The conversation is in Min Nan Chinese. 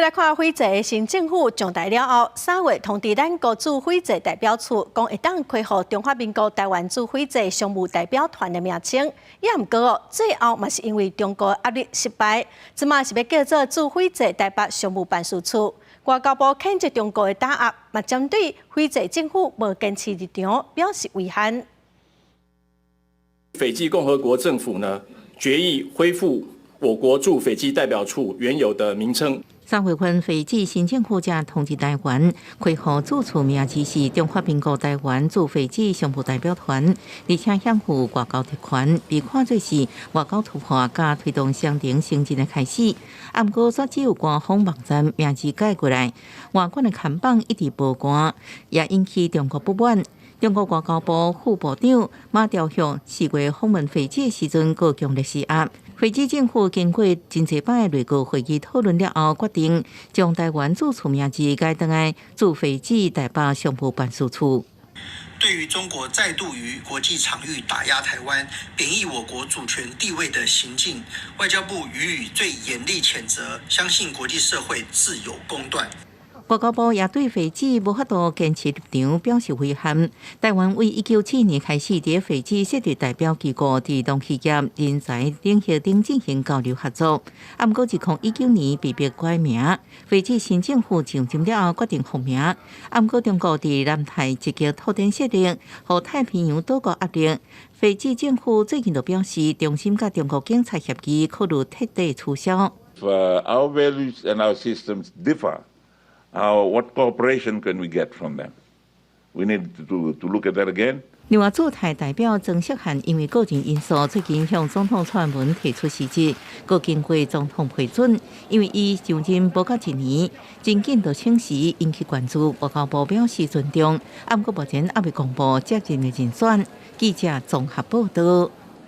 來看斐濟新政府上台了後，3月通知咱國駐斐濟代表處，講會當恢復中華民國臺灣駐斐濟商務代表團的名稱。也毋過哦，最後嘛是因為中國壓力失敗，這馬是欲叫做駐斐濟臺北商務辦事處。外交部譴責中國的打壓，嘛針對斐濟政府無堅持立場表示遺憾。斐濟共和國政府呢，決議恢復我國駐斐濟代表處原有的名稱。3月份，斐濟新政府才通知臺灣，恢復駐處名字是中華民國臺灣駐斐濟商務代表團，而且享負外交特權，被看做是外交突破佮推動雙重承認的開始。啊，毋過煞只有官方網站名字改過來，外館的看板一直無換，也引起中國不滿。中國外交部副部長馬朝旭4月訪問斐濟時陣，閣強烈施壓。斐濟政府經過真濟擺內閣會議討論了後，決定將臺灣駐處名字改轉來駐斐濟臺北商務辦事處。對於中國再度於國際場域打壓臺灣、貶抑我國主權地位的行徑，外交部予以最嚴厲譴責，相信國際社會自有公斷。外交部也對斐濟無法度堅持立場表示遺憾。臺灣為1972年開始佇斐濟設立代表機構，佇農漁業、人才領域等進行交流合作。啊，毋過2019年被迫改名，斐濟新政府上任了後決定復名。啊，毋過中國佇南太積極拓展勢力，予太平洋島國壓力。斐濟政府最近就表示，重新佮中國警察協議考慮徹底取消。 If our values and our systems differ, what cooperation can we get from them? We need to look at that again. 另外，駐台代表曾錫漢因為個人因素，最近向總統蔡英文提出辭職，閣經過總統批准。因為伊上任無夠一年，真緊就請辭，引起關注。外交部表示尊重，啊，毋過目前猶未公布接任的人選。記者綜合報道。